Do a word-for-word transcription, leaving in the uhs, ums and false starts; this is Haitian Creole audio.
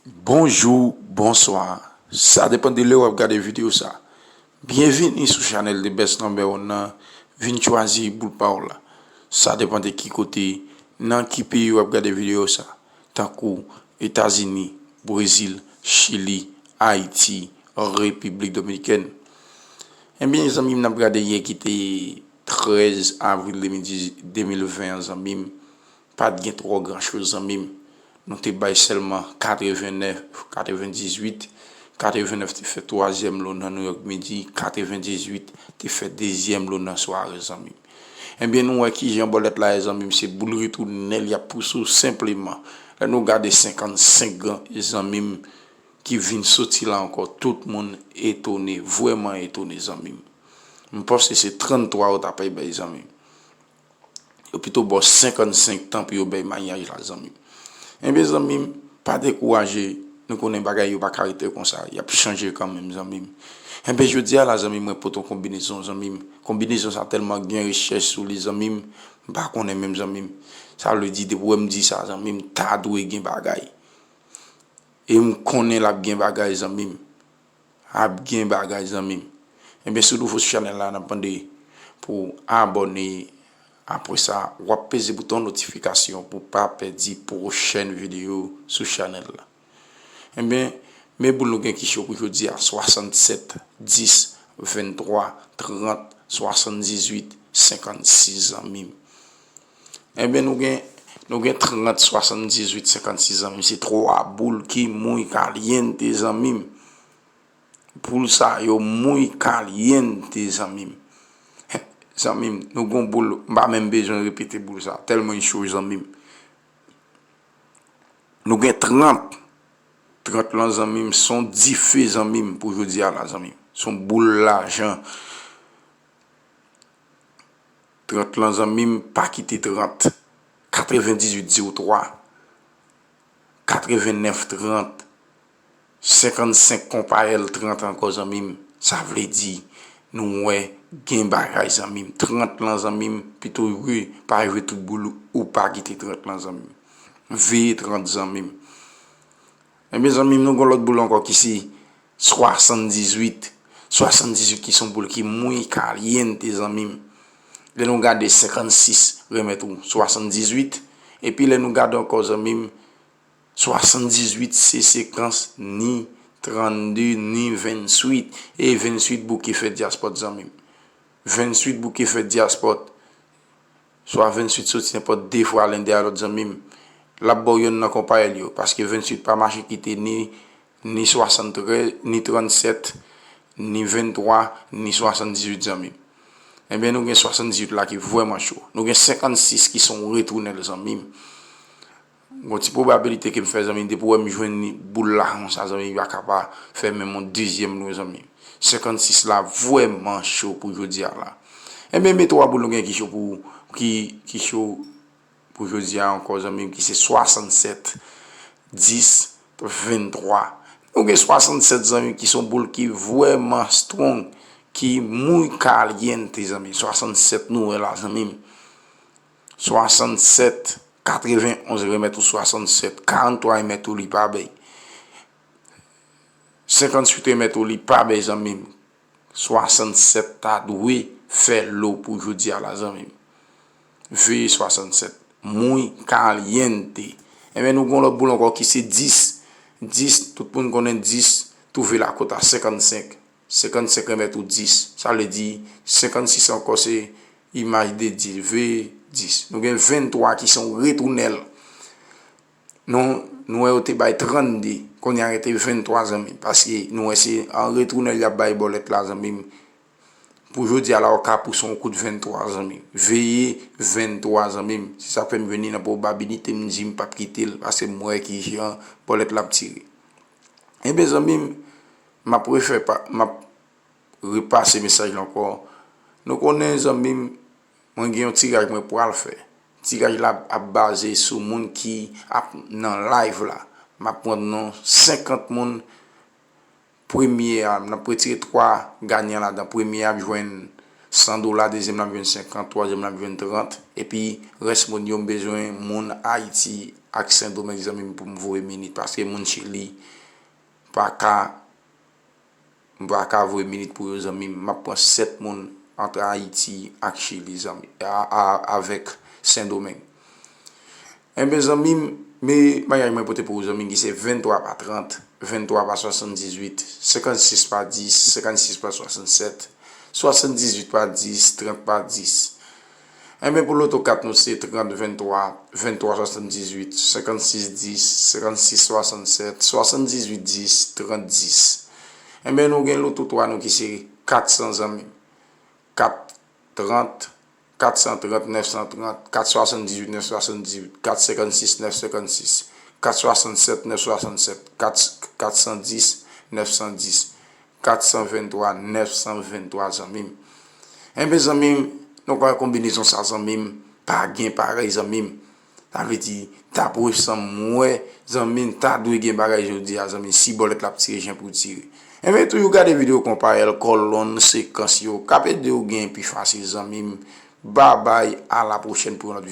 Bonjou, bonswa. Sa depann de lè w ap gade videyo sa. Byenvini sou chanèl The Best Number One nan. Vin chwazi boul pa w la. Sa depann de ki kote, nan ki peyi w ap gade videyo sa. Tankou Etazini, Brezil, Chili, Ayiti, Repiblik Dominikèn. Ebyen, zanmi m, n ap gade yè ki te trèz avril de mil ven an, zanmi m. Pa t gen twò gran choz, zanmi m. Nou te bay sèlman katrevennèf, katrevendizuit. Katrevennèf te fè twazyèm lo nan New York Midi, katrevendizuit te fè dezyèm lo nan sware, zanmi m. Ebyen, nou wè kijan bòlèt la ye, zanmi m, se boul retounèl y ap pouse w senpleman. Lè nou gade senkannsenk gran, zanmi m, ki vin soti la ankò, tout moun etone, vrèman etone, zanmi m. M panse se tranntwa yo ta pral bay, zanmi m. Yo pito ba w senkannsenk tan pou yo bay mayaj la, zanmi m. Ebyen, zanmi m, pa dekouraje. Nou konnen bagay yo pa ka rete konsa. Y ap chanje kanmenm, zanmi m. Ebyen, jodi a la, zanmi m, mwen pote yon konbinezon, zanmi m. Konbinezon sa tèlman gen rechèch sou li, zanmi m. M pa konnen menm, zanmi m. Sa vle di, depi w wè m di sa, zanmi m, ta dwe gen bagay. E m konnen l ap gen bagay, zanmi m. Ap gen bagay, zanmi m. Ebyen, si w nouvo sou chanèl la, n ap mande pou w abòne. Apre sa, w ap peze bouton notifikasyon pou w pa pèdi pwochèn videyo sou chanèl la. Ebyen, men boul nou gen ki cho pou jodi a, swasannsèt, dis, venntwa, trant, swasanndizuit, senkannsis, zanmi m. Ebyen, nou gen, nou gen trant, swasanndizuit, senkannsis, zanmi m. Se twa boul ki muy caliente, zanmi m. Boul sa yo muy caliente, zanmi m. Zanmi m, nou gon boul, m pa menm bezwen repete boul sa. Tèlman li cho, zanmi m. Nou gen trant. Trant lan, zanmi m, se yon dife, zanmi m, pou jodi a la, zanmi m. Se yon boul lajan. Trant lan, zanmi m, pa kite trant. Katrevendizuit zewo twa. Katrevennèf trant. Senkannsenk konpayèl trant ankò, zanmi m. Sa vle di, nou wè gen bagay, zanmi m. Trant lan, zanmi m, pito jwe, pa jwe tout boul ou pa kite trant lan, zanmi m. Veye trant, zanmi m. Ebyen, zanmi m, nou gon lòt boul ankò ki se swasanndizuit. Swasanndizuit ki se yon boul ki muy caliente, zanmi m. Lè nou gade senkannsis remèt ou swasanndizuit. Epi lè nou gade ankò, zanmi m, swasanndizuit se sekans ni trannde ni vennsuit. E vennsuit bouke fè dyaspòt, zanmi m. Vennsuit bouke fè dyaspòt. Swa vennsuit soti nenpòt de fwa len dèyè lòt, zanmi m. L ap ba w yonn nan konpayèl yo, paske vennsuit pa mache kite ni, ni swasanntrèz, ni trannsèt, ni venntwa, ni swasanndizuit, zanmi m. Ebyen, nou gen swasanndizuit la ki vrèman cho. Nou gen senkannsis ki se yon retounèl, zanmi m. Gon ti pwobabilite ke m fè, zanmi m, depi w wè m jwenn boul la konsa, zanmi m, li pa ka pa fè menm yon dezyèm lo, zanmi m. Senkannsis la vrèman cho pou jodi a la. Ebyen, men twa boul nou gen ki cho pou, ki, ki cho pou jodi a ankò, zanmi m, ki se swasannsèt, dis, venntwa. Nou gen swasannsèt, zanmi m, ki se yon boul ki vrèman strong, ki muy caliente, zanmi m. Swasannsèt nou wè la, zanmi m. Swasannsèt, katrevenonz remèt ou swasannsèt, karanntwa remèt ou li pa bay. Senkannsuit remèt ou li pa bay, zanmi m. Swasannsèt ta dwe fè lo pou jodi a la, zanmi m. Veye swasannsèt. Muy caliente. Ebyen, nou gon lòt boul ankò ki se dis. Dis, tout moun konnen dis, twouve l akòt a senkannsenk. Senkannsenk remèt ou dis. Sa vle di, senkannsis ankò se imaj de dis, veye dis. Nou gen venntwa ki se yon retounèl. Nou, nou wè yo te bay trannde, kounye a rete venntwa, zanmi m. Paske nou wè se an retounèl y ap bay bòlèt la, zanmi m. Pou jodi a la, w ka pouse yon kout venntwa, zanmi m. Veye venntwa, zanmi m. Se sa k fè m vin nan pwobabilite, m di m p ap kite l, paske m wè kijan bòlèt la ap tire. Ebyen, zanmi m, m ap refè pa, m ap repase mesaj la ankò. Nou konnen, zanmi m, mwen gen yon tiraj mwen pral fè. Tiraj la ap baze sou moun ki ap nan live la. M ap pran non senkant moun. Premye a, n ap retire twa ganyan ladan. Premye a ap jwenn san dola, dezyèm la ap jwenn senkant, twazyèm la ap jwenn trant, epi rès moun yo, m bezwen moun Ayiti ak Sendomeng, zanmi m, pou m voye minit, paske moun Chili pa ka, m pa ka voye minit pou yo, zanmi m. M ap pran sèt moun ant Ayiti ak Chili, zanmi, a, a, avèk Sendomeng. Enben, zanmi m, men bagay mwen pote pou ou, zanmi m, ki se venntwa pa trant, venntwa pa swasanndizuit, senkannsis pa dis, senkannsis pa swasannsèt, swasanndizuit pa dis, trant pa dis. Enben, pou loto kat nou se trant venntwa, venntwa swasanndizuit, senkannsis dis, senkannsis swasannsèt, swasanndizuit dis, trant dis. Enben, nou gen loto twa nou ki se kat san, zanmi m. Kat trant, kat san trant, nèf san trant, kat swasanndizuit, nèf swasanndizuit, kat senkannsis, nèf senkannsis, kat swasannsèt, nèf swasannsèt, kat, kat san dis, nèf san dis, kat san venntwa, nèf san venntwa, zanmi m. Enben, zanmi m, nou kwè konbinezon sa, zanmi m, pa gen parèy, zanmi m. Sa vle di, ta pou sanm mwen, zanmi m, ta dwe gen bagay jodi a, zanmi m, si bòlèt la ap tire jan pou tire. Enben, toujou gade videyo konpa L Colon, sekans yo k ap ede w gen pi fasil, zanmi m. Babay, a la pwochèn pou yon lòt videyo.